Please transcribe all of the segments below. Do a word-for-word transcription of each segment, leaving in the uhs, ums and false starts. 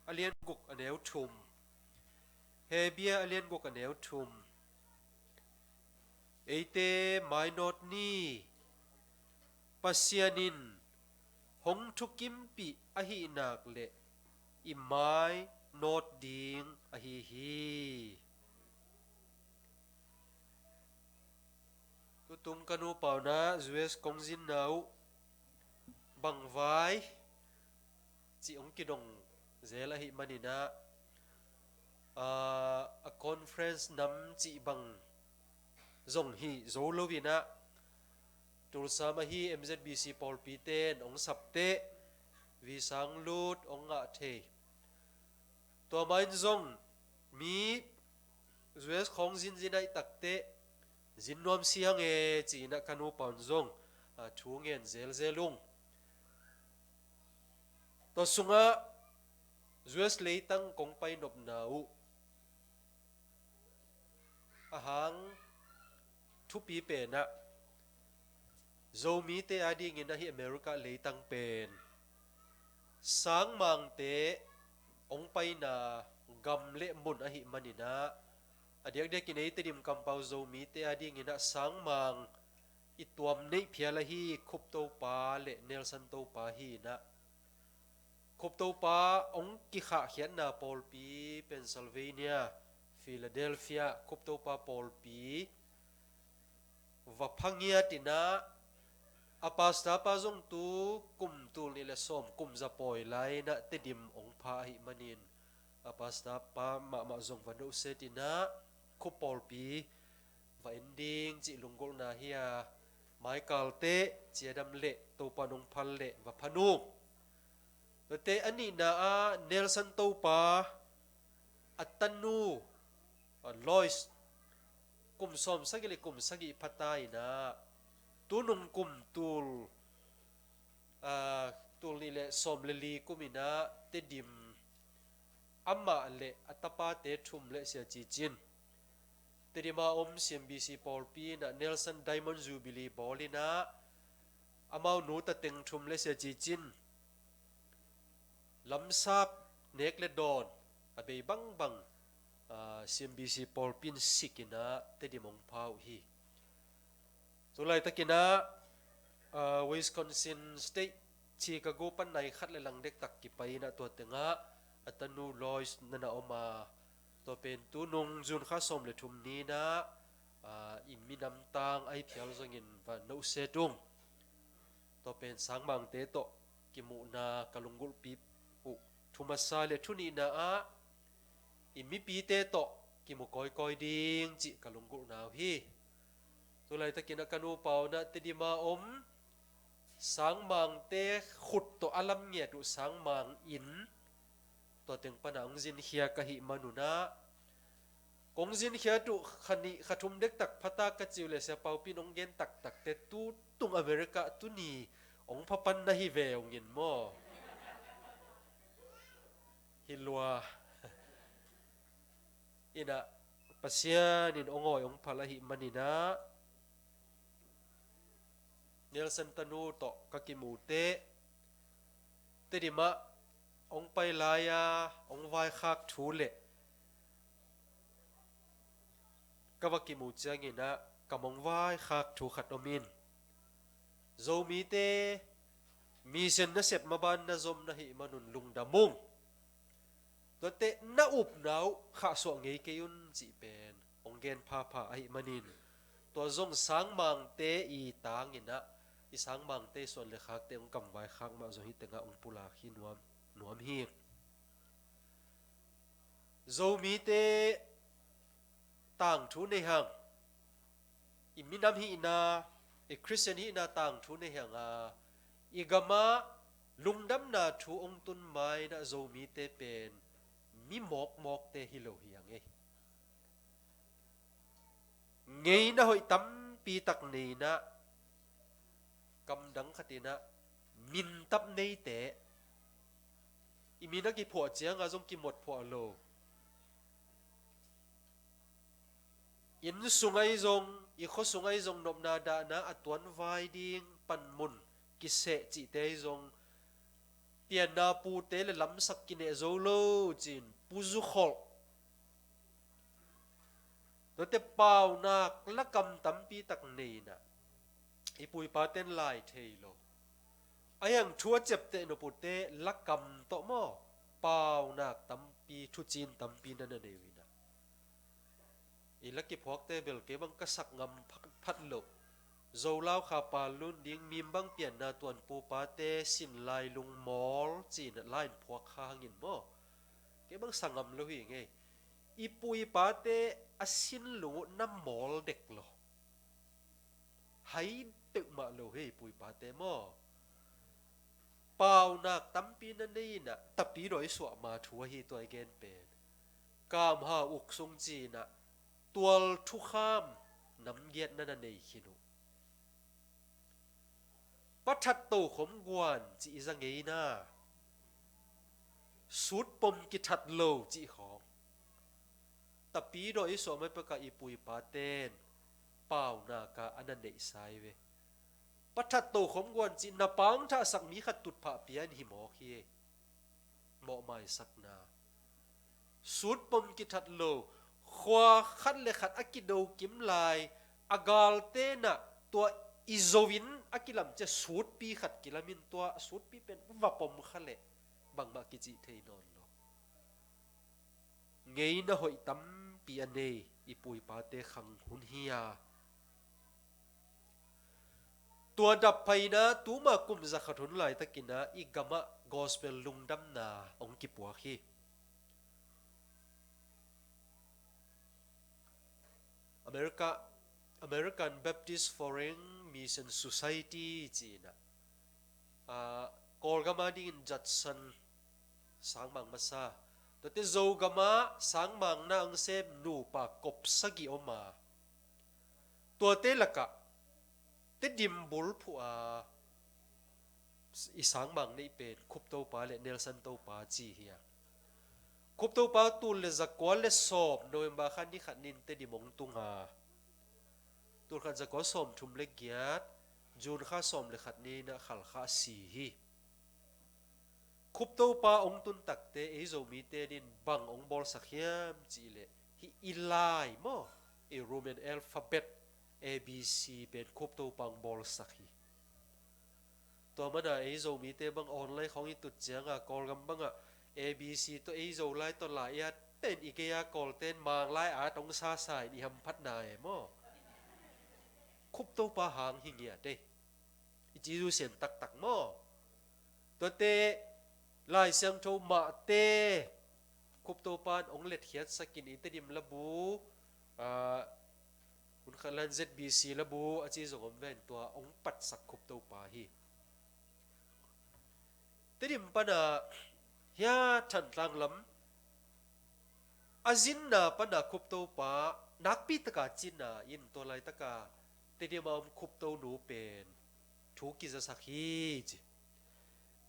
a lian guk a neu thum. Hebia a lian guk a neu thum. Eite mainawt ni, Pasian in hong thukimpih ahih nak leh i mainawt ding ahi hi. Tutung ka nupa un ah U S kong zinna uh bang vai cih hong kidong zel ahih manin ah, aa, a conference nam cih bang zong hi zo lo in ah, Tulsa mah hi M Z B C pawlpi ten hong sap teh, visa hong lut, hong ngah thei. Tua mah in zong mi U S khawng zinzin ahih tak teh, zin nuam si hang e ci-in ah ka nupa un zong, aa, thu ngen zelzel ung. Tua sungah U S leitang kong pai nopna uh a hang thupi pen ah, Zomite adingin ahi America leitang pen sangmangte hong paina gam le mun ahih manin ah, a diakdiakin ei Tedim kampau Zomite adingin ah sangmang i tuam neih phial ahi Khup Topa le Nelson Topa hi in ah, Khup Topa hong kikhahkhiatna pawlpi Pennsylvania, Philadelphia Khup Topa pawlpi va pha ngiat in ah, a pastor pa zong tu kum tul nih le sawm kum za pawi lai in ah Tedim hong pha ahih manin, a pastor pa mahmah zong va nuhset in ah, Khup pawlpi va en ding cih lunggulhna hi a, Michael te ciadam leh Topa in hong phal leh va pha nung. Tuate a nihna ah Nelson Topa a tanu, a Lois, kum sawm sagih le kum sagih pha ta in ah, tunung kum tul, aa, tul nih le sawm le li kum in ah Tedim amah le a tapate thum le Sia Ci Cin, Tedim a om C M B C pawlpi in ah Nelson Diamond Jubilee bawl in ah, amau nu ta teng thum le Sia Ci Cin, lamsap nek le dawn a bei bangbang, aa, C M B C pawlpi in sik in ah Tedim hong pha uh hi. Tulaitakin ah, aa, Wisconsin State Chicago pan nai khat le lang dektak kipai in ah tua tengah a tanu Lois na na om a, tua pen tunung June kha sawm le thum ni in ah, aa, i minam tang ahi phial zongin va nuhset ung. Tua pen sangmangte tawh kimuhna ka lunggulhpi uh thu masa le thu nihna ah, i mipite tawh kimu kawikawi ding cih ka lunggulhna uh hi. Tulaitakin ah ka nupa un ah Tedim a om sangmangte khut tawh a lam ngiat uh sangmang inn, tua teng pan ah hong zinkhiat ahih man un ah, kong zinkhiat uh kha nih kha thum dektak pha ta ka ci uh leh Sia Pau Pi in hong gen taktak teh, tutung America tuni hong pha pan na hi ve ung in maw. Hi lua. In ah Pasian in hong awi hong phal ahih manin ah, Nelson tanu tawh ka kimu teh, Tedim ah hong pai lai-a hong vaikhak thu le ka va kimu ciangin ah kam hong vaikhak thu khat om in, Zomite mission nasep maban na zom na hih man un lungdam ung. Tuate na upna uh khahsuah ngei kei un cih pen hong gen phapha ahih manin, tua zong sangmangte i tangin ah, i sangmangte suan le khakte hong kam vaikhak mah zong hih tengah hong pulak hi nuam, nuam hi. Zomite tangthu nei hang, i minam hihna, i Khristian hihna tangthu nei hang a, i gamah lungdamna thu hong tun ma-in ah Zomite pen mi mawkmawkte hi lo hi hang ei. Ngeina hoih tampi tak nei-in ah, kamdang khatin ah, mintap neite, i min a kiphuah ciangah zong kimuat phuah lo. Inn sung ahi zong, i khua sung ahi zong, nopna dahna a tuanvai ding panmun kiseh cihte ahi zong, Pianna pute le lamsak kineh zo lo cin, Pu Zu Kholh. Tuate paunak lakam tampi tak nei inah, i pu i paten lai thei lo. A hiang thu a ciapteh nop uhte lakam tawh maw, paunak tampi, thucin tampi na na nei uh inah. I la kiphuakte bel kei bang ka sak ngam phat, phat loh. Zo lau kha pa lun ding, mim bang pianna tuan pu pate sin lai lungmawl cin a lain phuak kha hangin maw, kei bang sa ngam lo hi ngei. I pu i pate a sin lung uh na mawl dek lo. Hai peuhmah lo hi i pu i pate maw. Paunak tampi na nei inah, Tapidaw i suah ma thu ahi tua i gen pen. Kamha uk sung ci inah, tual thukham namgiat na na nei khin uh. Pathat tokhom guan ci i za ngei inah, sutpom kithat lo ci khawng. Tapidaw i suah mai peka i pu i paten paunak a na neihsa hi ve. Pathat tokhom guan ci na pangthahsak mi khat tutphah pia in hi mawk hi. Mawhmaisakna. Sutpom kithat lo, khua khat le khat a kido kim lai, a galte inah tua i zo in a kilam cia sutpi khat kilamin tua sutpi pen va pom kha leh bangmah kicih thei nawn lo. Ngeina hoih tampi a nei i pu i pate khang hun hi a. Tua dap phaina tuma kum zakhat hun laitakinah i gamah gospel lungdamna hong kipuak hi. America, American Baptist Foreign Mission Society ci-inah, ah, Kawlgam adingin Judson Sangmang masa, tuate Zogamah sangmangna ang sem nupa kop sagih om a, tuate lakah Tedim bulphuh a i sangmang neih pen Khuptopa le Nelson Topa ci hi a. Khuptopa tul le zakua le sawm November kha ni khat nin Tedim hong tung a, tul khat zakua sawm thum le giat June kha sawm le khat ninah Khalkha a si hi. Khuptopa hong tun takte ei Zomite din bang hong bawlsak hiam cihleh, hih i lai maw, i Roman alphabet A B C pen Khuptopa hong bawlsak hi. Tua mana ei Zomite bang online khawng i tut cianga Kawlgam bangah A B C tawh ei Zolai tawh lai i at pen i gei-a Kawlten Manglai at hong sasa in i hamphatna e maw. Khuptopa hang hi ngiat ei. I ci zu sian taktak maw. Tuate Lai Siangtho mahte Khuptopa in hong letkhiatsakin i Tedim labu, ah, hun khat lan Z B C labu a ci zong om ven, tua hong patsak Khuptopa hi. Tedim pana hia Thantlang lam a zinna pana Khuptopa nakpi taka cina in tua laitaka Tedim a om Khuptonu pen thu kizasak hi ci.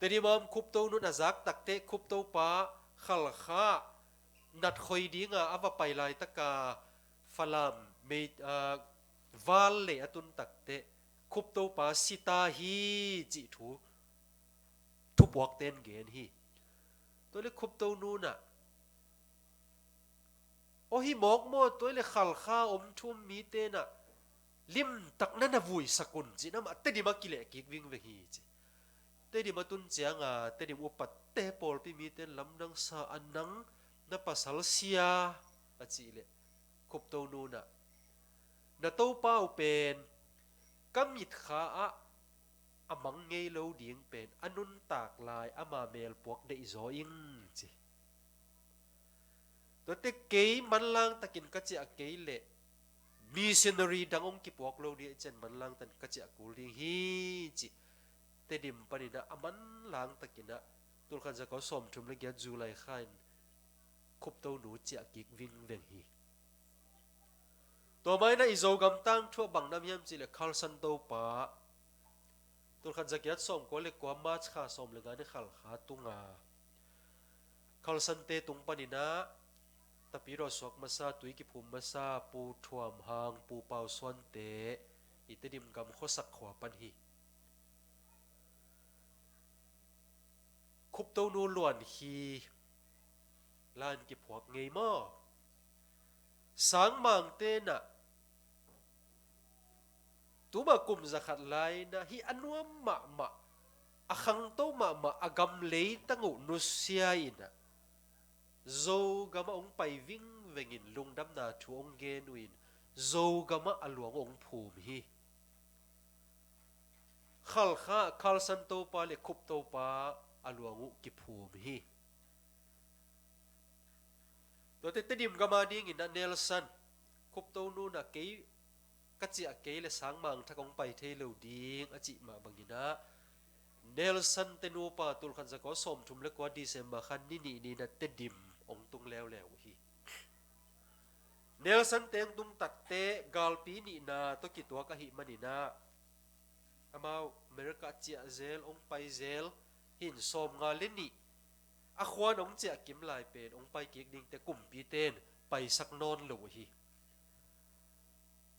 Tedim a om Khuptonu na zak takte Khuptopa Khalkha natkhoi dinga a va pai laitaka Falam mei, ah, val lei a tun takte Khuptopa sita hi cih thu thupuakten gen hi. Tua le Khuptonu na aw hi mawk maw, tua le Khalkha om thu om mite na limtak na na vuisak un ci, namah Tedim a kileh kik vingveng hi ci. Tedim a tun cianga Tedim upatte pawlpi mite lamdang sa a, nang na pasal sia a cih leh Khuptonu na, na Topa uh pen ka mitkha ah a mang ngei lo ding pen a nuntak lai ama melpuak deihzaw ing ci. Tuate kei manlang takin ka ciah kei leh missionary dang hong kipuak lo dih cian manlang takin ka ciah kul ding hi ci. Tedim paninah a manlang takinah tulkhat zakua sawmthum le giat July kha in Khuptonu ciah kik vingveng hi. Tua mainah i Zogam tangthu ah bang nam hiam cihleh Khalsan Topa, tulkhat zagiat sawmkua le kua March kha sawm le nga ni Khalkha tunga Khalsante tung paninah Tapidaw suak masa, tui kiphum masa Pu Thuam Hang, Pu Pau Suante i Tedim gam khuasak khua pan hi. Khuptonu luan hi lai-in kiphuak ngei maw? Sangmangte nah tuma kum zakhat lai-in ah hih a nuam mahmah, a khangto mahmah a gam leitang uh nusia in ah Zogamah hong pai vingvengin lungdamna thu hong gen uh in Zogamah a luang uh hong phum hi. Khalkha Khalsan Topa le Khup Topa a luang uh kiphum hi. Tuate Tedim gama dingin ah Nelson, Khuptonu nah kei ka ciah kei le Sangmang thak hong pai thei lo ding a cih mah bangin ah Nelson te nupa tulkhat zakua sawmthum le kua December kha ni nih ni-in ah Tedim hong tung leuleu uh hi. Nelson te hong tung takte galpi nihna tawh kituak ahih manin ah amau America ciah zel, hong pai zel hi in sawmnga le nih a khuan hong ciah kim lai pen hong pai kik dingte kumpite in paisak nawn lo uh hi.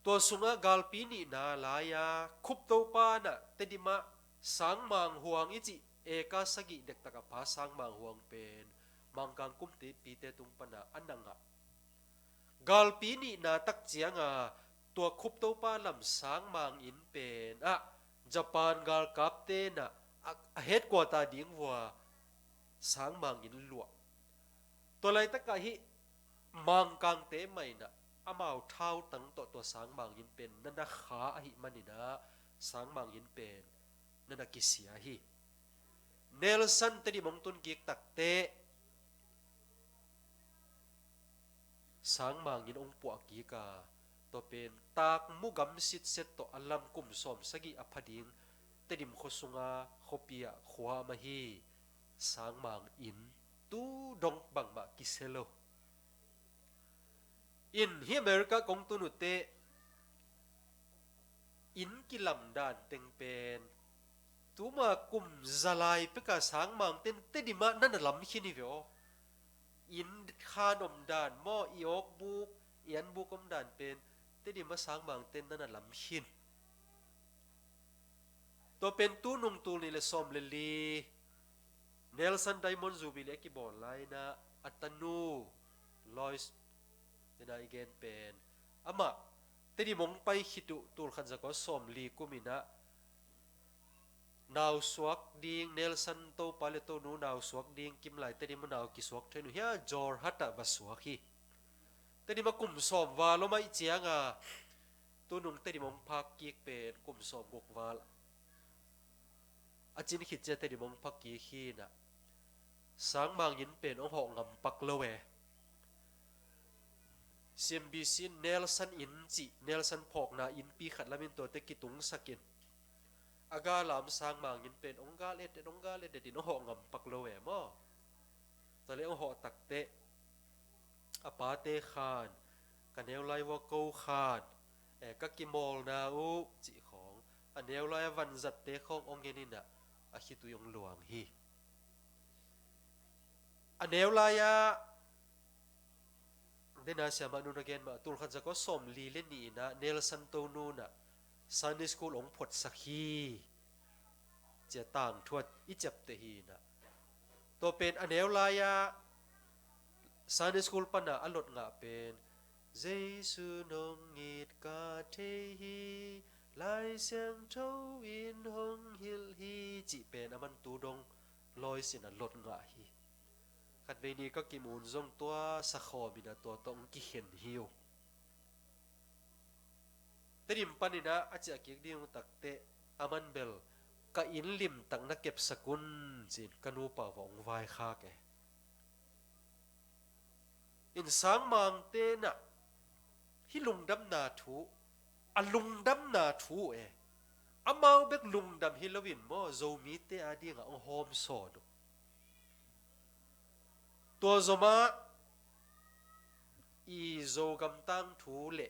Tua sungah galpi nihna lai-a Khup Topa nah Tedim ah Sangmang huang i cih eka sagih dektak a pha Sangmang huang pen Mangkang kumtepite tung pan ah a na ngah. Galpi nihna tak cianga tua Khup Topa lam Sangmang inn pen ah Japan galkapte nah a, a headquarter ding vua Sangmang inn luah. Tua laitakah hih Mangkangte mah in ah amau thautang tawh tua Sangmang inn pen na na kha ahih manin ah Sangmang inn pen na na kisia hi. Nelson Tedim hong tun kik takte Sangmang inn hong puah kik a, tua pen tak mu gam sitset tawh a lam kum sawm sagih a pha ding Tedim khua sunga khuapi ah khua mah hi. Sangmang inn tu dong bangmah kisia lo. In hih America kong tun uh teh inn kilam dan teng pen tuma kum za lai peka Sangmangte in Tedim ah na na lam khin hi ve aw. Inn khan om dan maw, i awkbuk, i anbuk om dan pen Tedim ah Sangmangte in na na lam khin. Tua pen tu nung tul nih le sawm le li Nelson Diamond Jubilee a kibawl lai-in ah a tanu Lois te nah i gen pen amah Tedim hong pai khit uh tulkhat zakua sawm li kum in ah nau suak ding, Nelson Topa le Tonu nau suak ding kim lai Tedim ah nau kisuak thei uh hi a, Jorhat ah va suak hi. Tedim ah kum sawm val om ahih cianga tu nung Tedim hong phak kik pen kum sawm guk val a cin khit ciang Tedim hong phak kik hi in ah Sangmang inn pen hong hawh ngam pak lo e. CMBC in Nelson inn cih, Nelson phawkna innpi khat lamin tuate kitungsak in a galam Sangmang inn pen hong gal etet, hong gal etet in hong hawh ngam pak lo e maw? Tua leh hong hawh takteh a pate khan, ka neu lai vua ko khan, eh, ka kimawlna uh cih khawng, a neu lai a vanzatte khawng hong en in ah a khitui hong luang hi. A neu lai-ah dena siamah nun a gen mah, tulkhat zakua sawm li le nih in ah Nelson Tonu in ah Sunday school hong phuatsak hi. Cia tangthu a i ciapteh hi in ah, tua pen a neu lai-ah Sunday school pan ah a lot ngah pen Jesu nong it ka thei hi, Lai Siangtho in hong hilh hi cih pen a man tu dong Lois in a lot ngah hi. Khatvei ni ka kimu un zong tua sakhawm in ah tua tawh hong kikhen hi uh. Tedim pan in ah a ciah kik ding uh takteh a man bel ka inn limtak na kepsak un ci-in ka nupa vawh hong vaikhak e. In Sangmangte in ah hih lungdamna thu, a lungdamna thu e, amau bek lungdam hi loin maw, Zomite a dingah hong hawm sawn uh. Tua zomah i Zogam tangthu le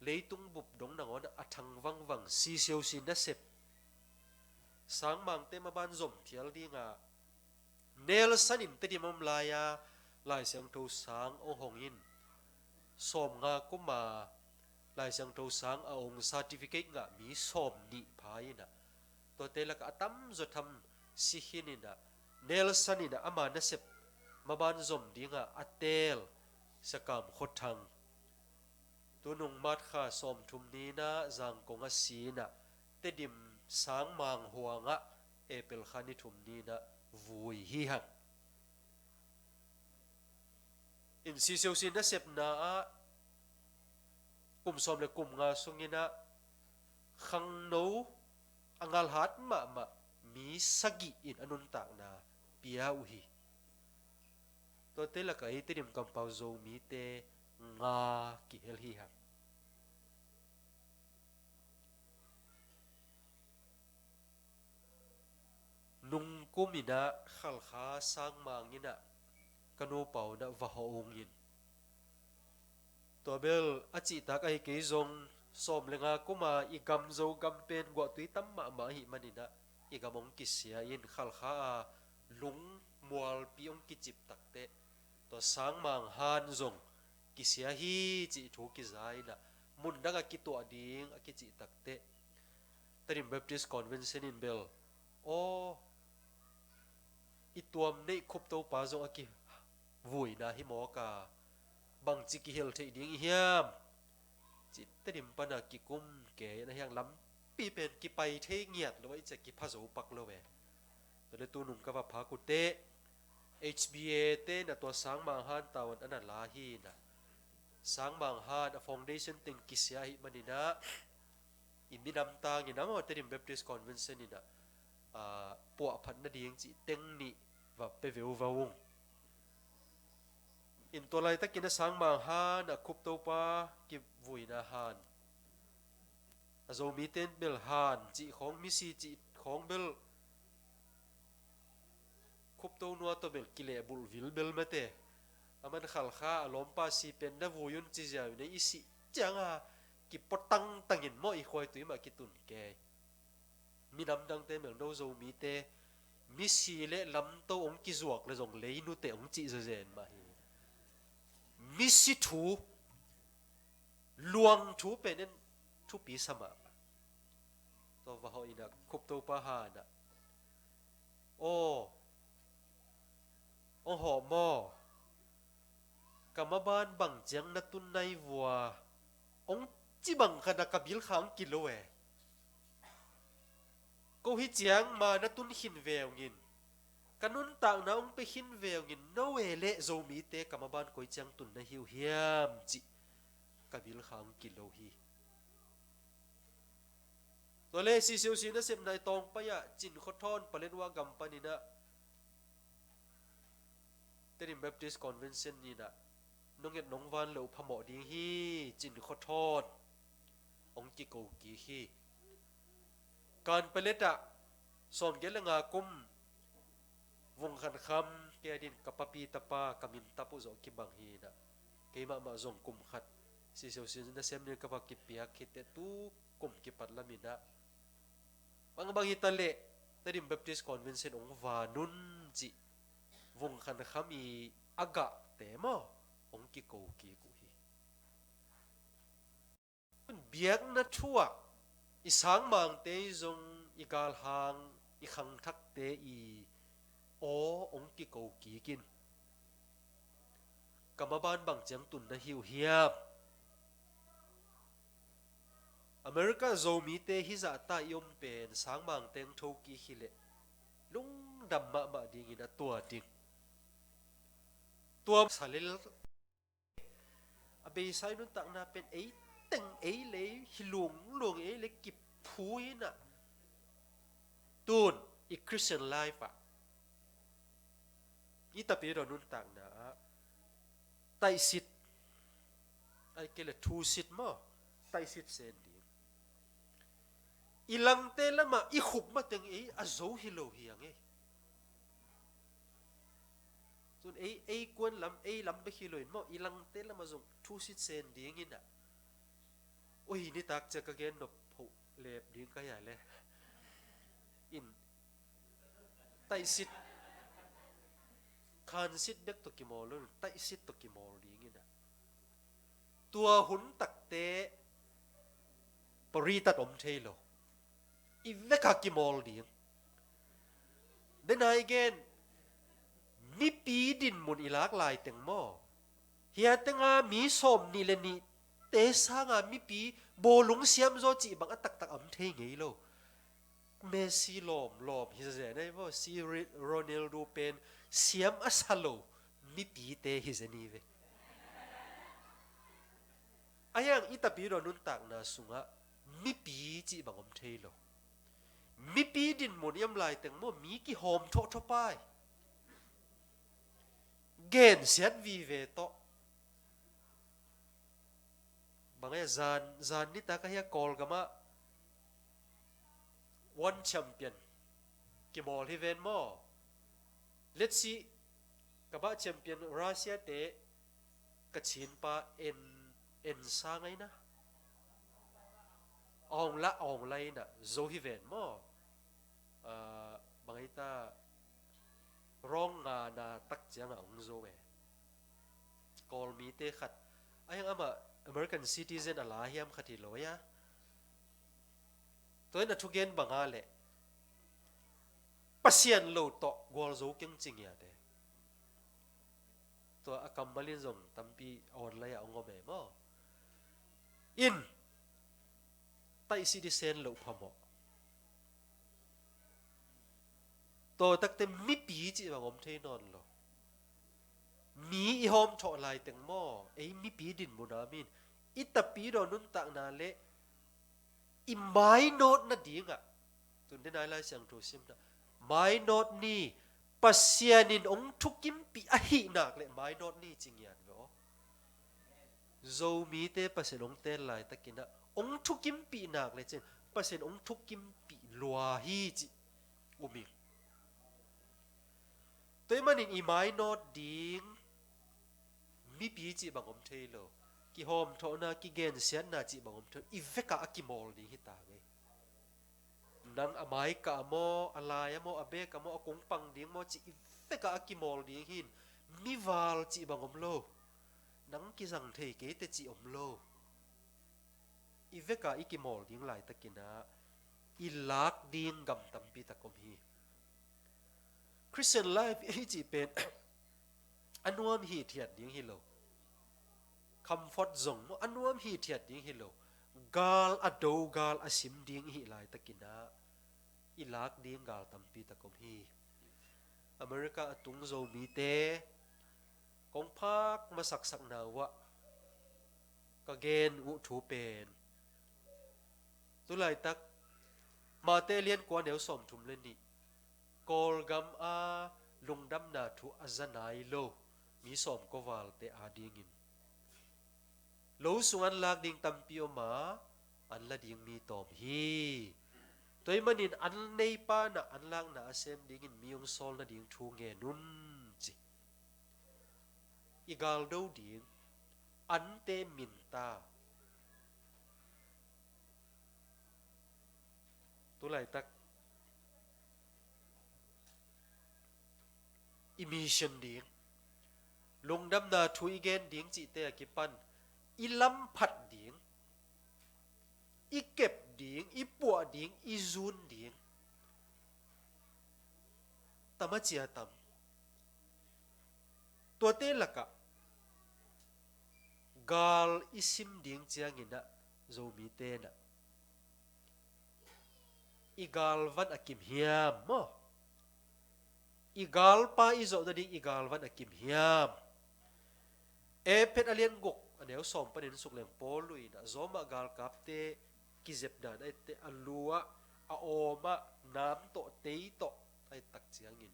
leitung bup dong nangawn a thang vangvang sisiusi nasep Sangmangte maban zom phial dingah Nelson in Tedim om lai-a Lai Siangtho sang hong hong in, sawmnga kuma Lai Siangtho sang a hong certificate ngah mi sawm nih pha in ah, tuate lakah a tamzaw tham si khin in ah, Nelson in ah ama nasep maban zom dingah a teel Sia Kam Khua Thang, tunung March kha sawmthum ni-in ah Zangkong a si-in ah, Tedim Sangmang huangah April kha ni thum ni-in ah vui hi hang. In C C O C nasepna ah kum sawm le kum nga sungin ah khangno a ngalhat mahmah mi sagih in a nuntakna pia uh hi. Tuate lakah ei Tedim kampau Zomite nga kihel hi hang. Nungkum in ah Khalkha Sangmang in ah ka nupa un ah va hawh ung in, tua bel a cihtak ahi kei zong sawm le nga kum a i gam Zogam pen guahtui tam mahmah ahih manin ah i gam hong kisia in, Khalkha a lungmualpi hong kicip takteh, tua Sangmang Han zong kisia hi cih thu kiza in ah, mundang a kituah ding a kicih takteh, Tedim Baptist Convention in bel, aw, i tuam neih Khuptopa zong a kivuina hi mawk a, bangci kihel theih ding i hiam? Ci Tedim pana kikum kei in ah, hiang lampi pen kipai thei ngiat lo a, i cia kipha zo pak lo ve. Tua le tunung ka va phak uh teh, H B A te in ah tua Sangmang Han tavuan a na la hi in ah, Sangmang Han a foundation teng kisia ahih manin ah, i minam tangin ah maw, Tedim Baptist Convention in ah, ah, puahphat nading cih teng nih va pia veuva ung. In tua laitakin ah Sangmang Han a Khuptopa kivuina Han, a Zomite in bel Han cih khawng, misi cih khawng bel Khupto nua tawh bel kilehbulh vilbel mate. A man Khalkha a lawmpa si pen na vui un ci ziau in ah, i sih ciang a kipua tangtang in maw, i khuaitui mah kitun kei. Minam dangte in bel, no Zomite misi le lamto hong kizuak le zong lei nute hong cih zezen mah hi. Misi thu, luang thu pen in thupi sa mahmah. Tua va hawh in ah Khuptopa Han ah, aw, hong hawh maw? Ka maban bang ciang na tun nai vua, hong ci bang khat ah ka bilkha hong kilo e. Ko hi ciang ma na tun khin ve ung in, ka nuntakna hong pia khin ve ung in, no e leh Zomite ka maban koi ciang tun na hi uh hiam cih ka bilkha hong kilo hi. Tua le C C O C nasepna i tawng pai ah Cin Khua Thawn Paletwa gam panin ah Tedim Baptist Convention in ah, nong et nong van lo phamawh ding hi, Cin Khua Thawn, hong kiko kik hi. Kan Palet ah sawmgiat le nga kum Vung Khan Kham, kei adin ka papi tapa, ka min tap uh zawh kibang hi in ah, kei mahmah zong kum khat C C O C nasem ni-in ka va kipiak hi teh, tu kum kipat lam in ah, bangbang hi ta leh Tedim Baptist Convention hong van un cih Vung Khan Kham i a gahte maw, hong kiko kik uh hi. Biakna thu ah i Sangmangte i zong, i galhang, i khangthakte i aw hong kiko kik in, ka maban bang ciang tun na hi uh hiam? America Zomite hizah ta i om pen Sangmangte hong tho kik hi leh lungdam mahmah dingin a tua ding. Tua sa lel a beisa i nuntakna pen ei teng ei lei hi lungluang ei le kiphu in ah, tun i Christian life ah, i tapi daw nuntakna ah taihsit, ai kei le thusit maw, taihsit sen ding. I langte lamah i khup mateng ei a zo hi lo hi ang ei. Tun ei, ei kuan lam, ei lam bek hi lo in maw, i langte lamah zong thusit sen dingin ah, ui, nitak ciang ka gen nop hoh lep ding ka hi a le, in taihsit, khansit bek tawh kimawl lo in, taihsit tawh kimawl dingin ah, tua hun takte paritat om thei lo. I vek a kimawl ding. Dena i gen, Mipi dinmun i lak laiteng maw, hia tenga mi sawm nih le nih te sanga mipi bawlung siamzaw cih bang a taktak a om thei ngei lo. Messi lawm lawm hi zen ei maw, si Ri-, Ronaldo pen siam a sa lo mipite hi zen hi ve. A hiang i tapidaw nuntakna sungah mipi cih bang om thei lo. Mipi dinmun i om laiteng maw, mi kihawm thawhthawh pai. Gensiat vive tawh. Bang e, zan, zan nitak a hia Kawlgamah one champion kimawl hi ven maw. Let's see, ka bah champion Russia te ka chinpa en, en sa ngaina. Awng la, awng la ina zo hi ven maw. Ah, bang ei ta, rawng nga na tak cianga ong zo e. Kawlmite khat, a hiang amah American citizen a la hiam khat hi lo ia. Tua in a thugen banga le Pasian lo tawh gualzo keng cingia te. Tua a kammalin zong tampi online a ong om e maw. In taisi di sen lo phamawh. Tua takte mipi cih bang om thei nawn lo. Mi i hawm thawh laiteng maw, ei mipi dinmuna min i tapidaw nuntakna le i mainawt nadingah, tunde nai Lai Siangtho simna, mainawt ni, Pasian in ong thukimpih ahih nak le mainawt ni cingian ve aw. Zomite Pasian ong tel laitakinah ong thukimpih nak le cin Pasian ong thukimpih lua hi cih um ing. Tua ahih manin i mainawt ding mipi cih bang om thei lo. Kihawmthawhna, kigensiatna cih bang om thei lo. I vekah a kimawl ding hi ta ngei. Nang a maikah maw, a lai maw, a bek maw, a kungpang ding maw cih i vekah a kimawl ding hin. Mival cih bang om lo. Nang kizang thei kei te cih om lo. I vekah i kimawl ding laitakinah i lak ding gam tampi tak om hi. Christian life i cih pen a nuam hithiat ding hi lo. Comfort zone maw, a nuam hithiat ding hi lo. Gal a do, gal a sim ding i hih laitakinah i lak ding gal tampi tak om hi. America a tung Zomite kong phak masaksakna uh ah ka gen uh thu pen, tulaitak Mate lian kua neu sawmthum le nih, Kawlgam a lungdamna thu a za nai lo mi sawmkua valte adingin lo sung an lak ding tampi om a, an la ding mi tawm hi. Tua ahih manin an neipa na an lakna a sem dingin mi ong sawl nading thu ngen un ci. I galdo ding ante minta. Tulaitak i mission ding, lungdamna thu i gen ding cihte a kipan i lamphat ding, i kep ding, i puah ding, i zun ding tam a cia tam. Tuate lakah gal i sim ding cianginah Zomite nah i galvan a kim hiam maw? I galpa i zawh nading i galvan a kim hiam? Efesa a lian guk a neu sawm panin sukleng Paul in ah Roma galkapte kizepdan a ette a lu ah a awm ah nam tawh tei tawh a et tak ciangin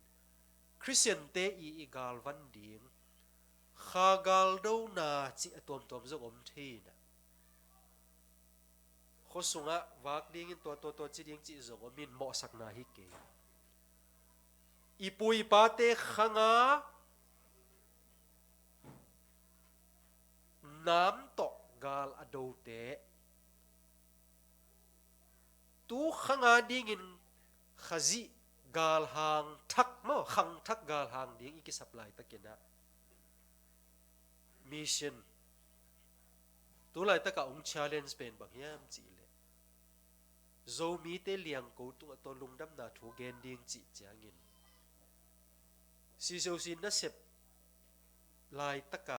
Khristiante i i galvan ding kha galdona cih a tuamtuam zong om thei in ah. Khua sungah vak dingin tua, tua, tua ci ding cih zong om in mawhsakna hi kei. I pu i pate khanga nam tawh gal a dote tu khanga dingin Khazih galhang thak maw, khang thak galhang ding i kisap laitakin ah mission. Tulaitakah ong challenge pen bang hiam cihleh Zomite liangko tungah tua lungdamna thu gen ding cih ciangin CCOC nasep laitaka